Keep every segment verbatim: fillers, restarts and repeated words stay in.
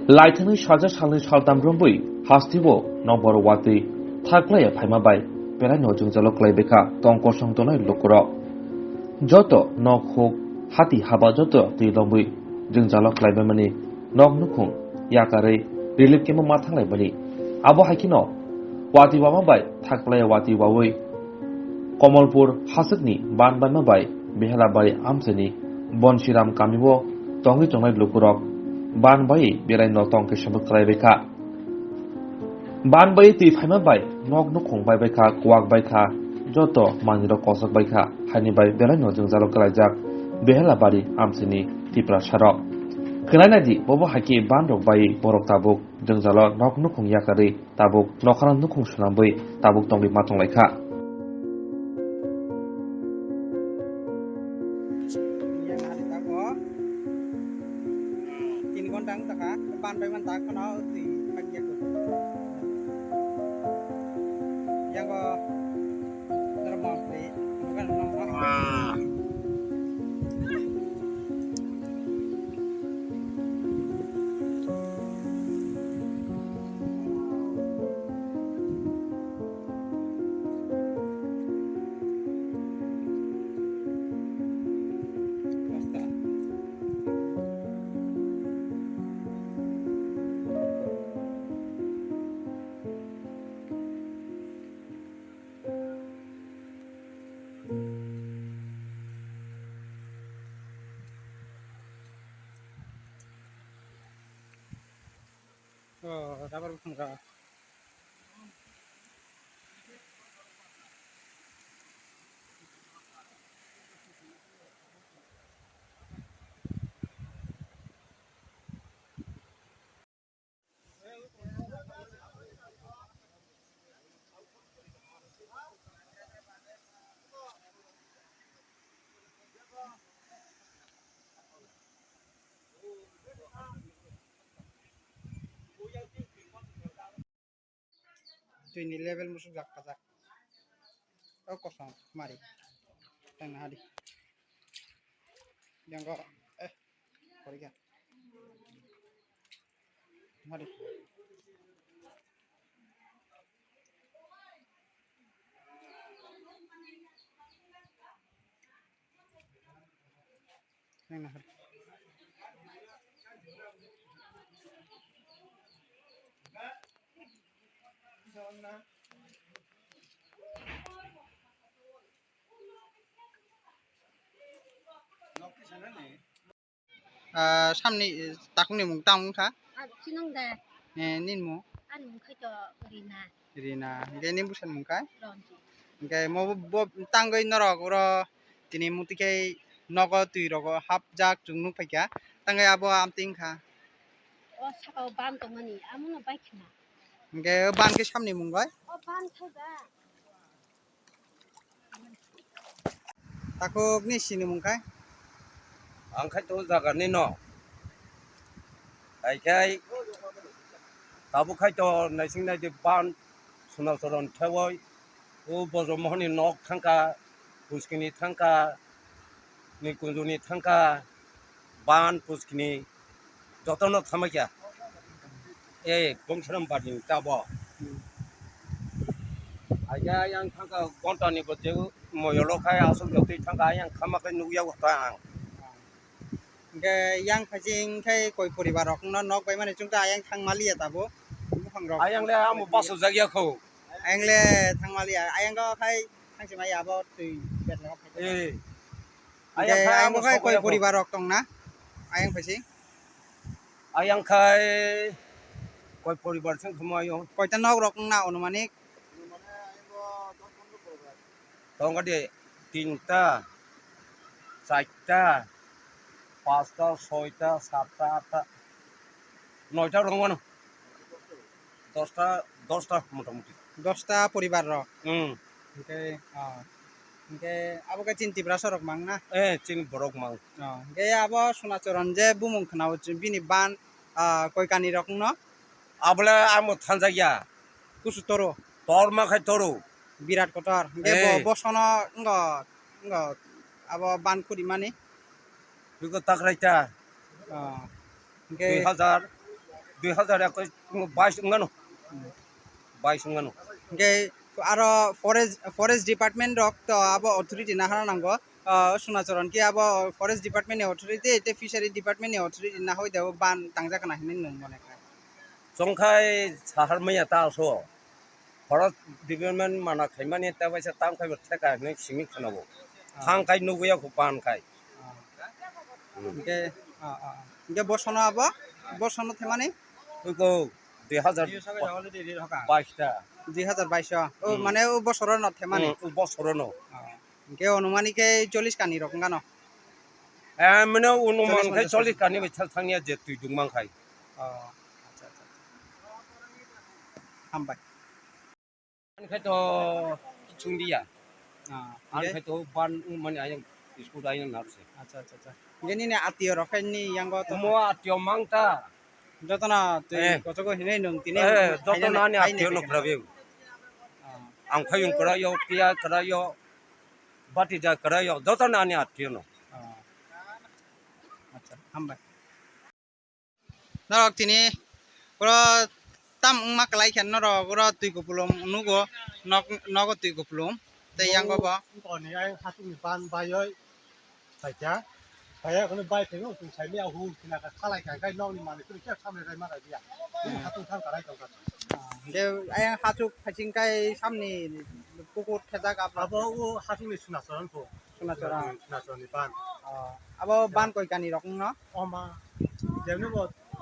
Laithani sajak salni saltam romwi hasteo nokbar watwi thaklaiya phaima bai belaino jwngjalo kwlaibaikha tong kosong tongnai lukurok. Joto nok huk hati haba joto twi romwi jwngjalo kwlaibaimani nok nukhung yakarwi relief camp-o ma thanglaimani. Abo hai kheno watwi wama bai thaklaiya watwi wawi Komolpur hachwkni ban baima bai Behelabari amchaini Bonsiram kamio tongwi tongnai lukurok ban baiwi belaino tong khe sambut khlaibaikha. Ban baiwi twi phaima bai nok nukhung baibaikha, kuwak baikha, joto manwirok kosok baikha, haini bai belaino jwngjalo kwlaijak Behelabari amchaini Tiprasarok. Khwnai naidi, bobo hai khe ban rok baiwi borok tabuk jwngjalo nok nukhung yakarwi tabuk nokhano nukhung swnamwi tabuk tongwi ma tonglaikha. Tin ghonta wng tongkha, ban bai man tak kheno twi phai ya kho. Yango norok mangpli, bukan norok mangpli. Oh, rubber buphang rok. Twi ni level musuk jak kajak. O kosom mari. Tang na hadi. Yang ko, eh, korika. Mari. Nang nahar. Ah, samni, eh, takhukni mung tamo wngkha? Ah, chinong de. Eh, nini mung? Ani mung khai to Rina. Rina. Hingke nini bwsani mung khai? Ronji. Hingke mo bo, bo tangwi norok oro tini muti khai nogo twi rogo hapjak chwng nukphaikha. Tangwi abo amtwi wngkha? O saka o ban tongmani, amono bai khna. Hingke o ban khe samni mung bai? O ban khai ba. Takhuk ni sinimung khai? Ang khai to jaga ni no. Hai khai tabuk khai to naising nai di ban Sunachoron thewoi. O Bojor Mohon ni nok thangka, Puskini thangka, ni kunju ni thangka, ban Puskini. Jotono thamakya. Eh, Gongsaram Badi ni tabo. Aja yang thangka gonta ni bo je moyolo khai asuk jotoi thangka yang khama khai nukya ta ang. Hingke yang phai jing khai koi poribar rok no nok bai mani chwng ta ayang thang maliya tabo. Buphang rok. Ayang le amo baso jagya kho. Ayang le thang maliya. Ayang ko khai thang si maya abo twi bet lok khai. Eh. Hingke ayang khai amo ayang bo khai sok koi ya kho. Poribar rok tong na. Ayang phai jing. Ayang khai koi poribar sing khamo ayong. Koita nok rok wng na anumanik? Tongkha de tinta, charta, pasta, soita, satta, atta, noita rok wng mano. Dosta, dosta motamuti. Dosta poribar rok. Hmm. Hingke, ah, hingke abo khe chini Tiprasa rok mang na? Eh, chini borok mang. Oh, hingke abo Sunachoron je bumung khwnao bini ban, ah, koi kani rok wngno? Abole amo thanjakya. Kusu toro? Torma khai toro. Birat kotor. Hingke bo, eh, bosono wngkha, wngkha Abo ban khuri mani? Biko takraita. Ah. Hingke dui hazar, dui hazar ekus, bais wngano. Hmm. Bais wngano. Hingke aro forest, forest department rok to abo authority nahana nango. Ah, Sunacharan ki abo forest department ni authority, te fishery department ni authority nahoi de abo ban tangjak na hinui nung mone kha. Chongkhai sahar maya ta so. Forest department mana khaimani ta baisa tam khai theka hinui simi khwnabo. Ah. Thang khai nugwi ya khu pan khai. Ah. Hmm. Hingke, ah, ah, ah. Hingke bosono abo? Bosono themani? Uko dui hazar bais ta. Dui hazar bais o. Oh, hmm, mane o bosoro no themani? Hmm, o bosoro no. Ah. Hingke onumani khe chollish kani rok wngano? Eh, mane onuman khe chollish kani bai thang thangya je twi dungmang khai. Oh, acha, acha, acha. Hambai. Ang khai to chungdiya. Ah, ang khai to ban mani ayang school ayang narse. Acha, acha, acha. Hingke nini atiyo rok khai ni yango to? Mo atiyo mangta. Jotono twi, eh, kochogo hinui nung tini, eh, jotono ani atiyo no kwrabi. Ah. Ang phayung kwrayo, piya kwrayo, batija kwrayo, jotono ani atiyo no. Ah. Acha, hambai. Norok tini oro tam wngma kwlai khe norok oro twi kupulung nugo, nok, nogo twi kupulung tei yango bo. Wngkoni ayang hachukni ban baioi. Paikha, paiya kheno bai phego, chwng saimaya hu khina kha, khalai kha, khai nokni manwi phano khe samle rai ma rai ya. Hmm. Hatung thang karai tong kha. Ah, hingke ayang hachuk phaiching kai samni pukur thejak abo. Abo o hachukni Sunacharan pho. Sunacharan. Sunacharanni ban. Ah, abo ban koi kani rok wngno? Oma, jemno bo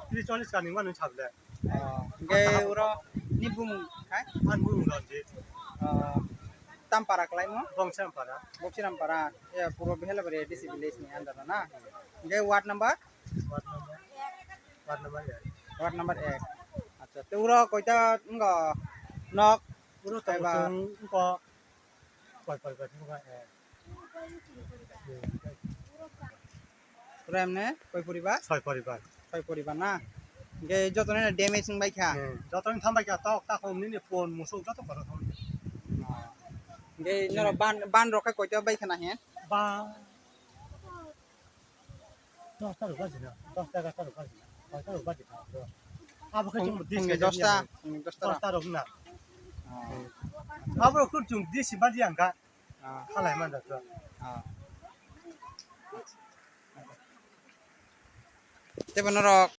tris chollish kani manwi sable. Oh, hingke oro ni bumung khai? Ani bumung Ranjit. Oh, tam para kalaimo? Bongsiram para. Bongsiram para. Ya, puro Behelabari A D C village ni under na. Hingke ward number? Ward number, ward number ek. Ward number ek. Acha, te oro koita wngkha nok? Oro kaiba? Tongo wngkha Koi poribar wngkha, eh. Pura emne koi poribar? Soi poribar. Soi poribar na? Hingke joto no damage wng bai kha? Hmm, joto no tham bai kha, tok, takhuk, nini phone, musuk joto kotor thang. Hingke norok ban, ban rok khe koito bai kha na he? Ba, Dosta rok bajina, dosta egarta rok bajina, dosta rok bajina. Abo khe chwng dis khe dosta, dosta rok na. Abo rok khud chwng dis baji ang kha. Khalai man da to. Tebo norok.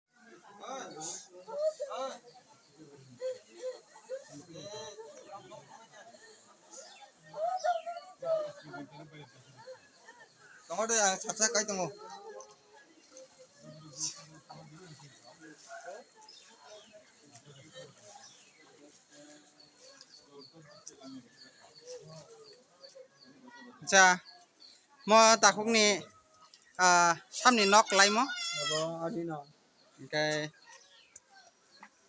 Tongo de, ang sacha kai tongo. Cha, mo takhukni, ah, samni nok kalaimo? Abo ani nok. Hingke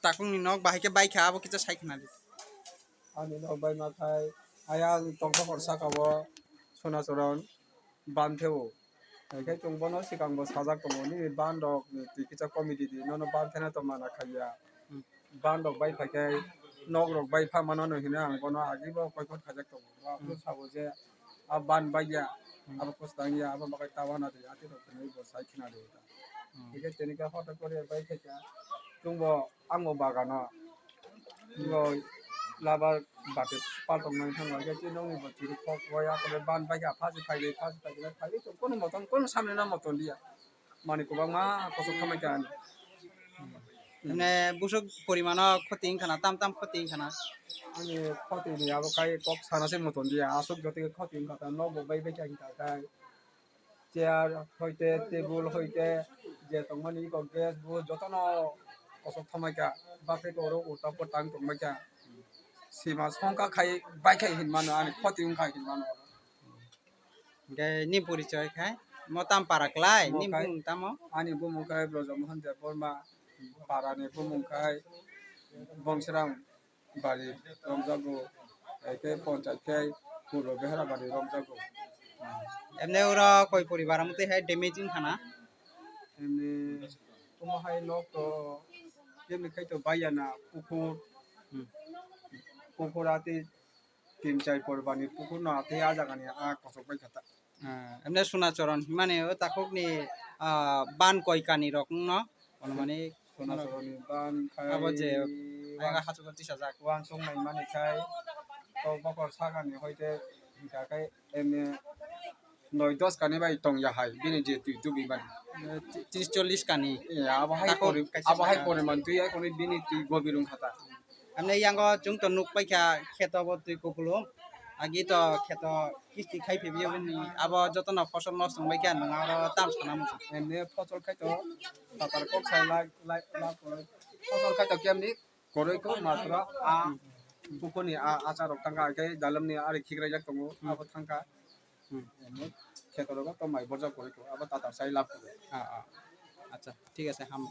takhukni nok bahai khe bai kha, abo kisa sai khna di. Ani nok bai ma khai, ayang tongthok hor saka o Sonacharan ban theo. Hingke chwng bono swkang bo sajak tongo, nini ban rok ni twi kisa comedy di, nono ban thena to mana khaiya. Hmm. Ban rok bai phai khe nok rok bai pha mano no hinwi ang bono agi bo koi phot khaijak tongo. Bo aphuru sabo je a ban bai ya, hmm, abo kwchwtang ya, abo bakai ta wana di, ati rok hinwi bo sai khna di. Hmm. Hingke tini khe hotok kori bai khe kha, chwng bo ang bo bagano. Bo labar bati paltong nang thang bai khe, chini nokni bo chiri kok bai ya, khe ban bai khe, phasi phai di, phasi phai di, phai di, kono motom, kono samni na motom dia. Mani kwbangma kosok khamai kha ani. Mane busuk porimano khoti wngkha na, tam tam khoti wngkha na? Ani khoti ni abo kai kok sana se motom dia, aswk jotoi khoti wngkha ta, nok bo bai bai kha wngkha kai. Chair hoite, table hoite, je tongmani eko gas bo jotono kosok khamai kha, bakhe koro uta potang tongmai kha. Sima songkha khai bai khai hinmano, ani khoti wngkha hinmano. Hingke ni porichoi khai? Mo tam para klai, ni bumung tamo? Ani bumung khai Brojomohon Debbarma, para ni bumung khai Bongsrang bari romjago, eke ponchayat khai Purbo Behera bari romjago. Emne oro koi poribar amtwi hai damage wngkha na? Emne omo hai nok to emne khai to baiya na, pukur, hmm, pukur ati tin char poribar ni pukur no ati a jaga ni a kosok bai kha ta. Ah, emne Suna Choron himani o takhukni, ah, ban koi kani rok wngno? Ono mani Suna Choronni ban khai abo je ayang hachukgo tisajak. Wansuk nai mani khai to bokor sakani hoite hingka khe emne noi dos kani bai tong ya hai bini je twi tubi mani. Eh, ti-, tris chollis kani. Eh, abo hai takhuk pori-, kaisa abo hai sakha. Poriman twi hai kono bini twi gobi rung khata. Ani yango chwng to nuk paikha kheto bo twi kupulung. Agi to kheto kisti khai phibiyogwi ni abo jotono phosol nosto wngbaikha nwng aro tam sana muchung. Emne phosol khai to tatar kok sai lak, lak, lak, phosol khai to kemni koroi ko matra a bukhoni a achar rok thangkha, khe dalam ni ari khikrajak tongo, hmm, abo thangkha. Hmm. Emne kheto rogo to mai borjak koroi ko abo tatar sai lab ko. Ah, ah. Acha, thik ase, ham.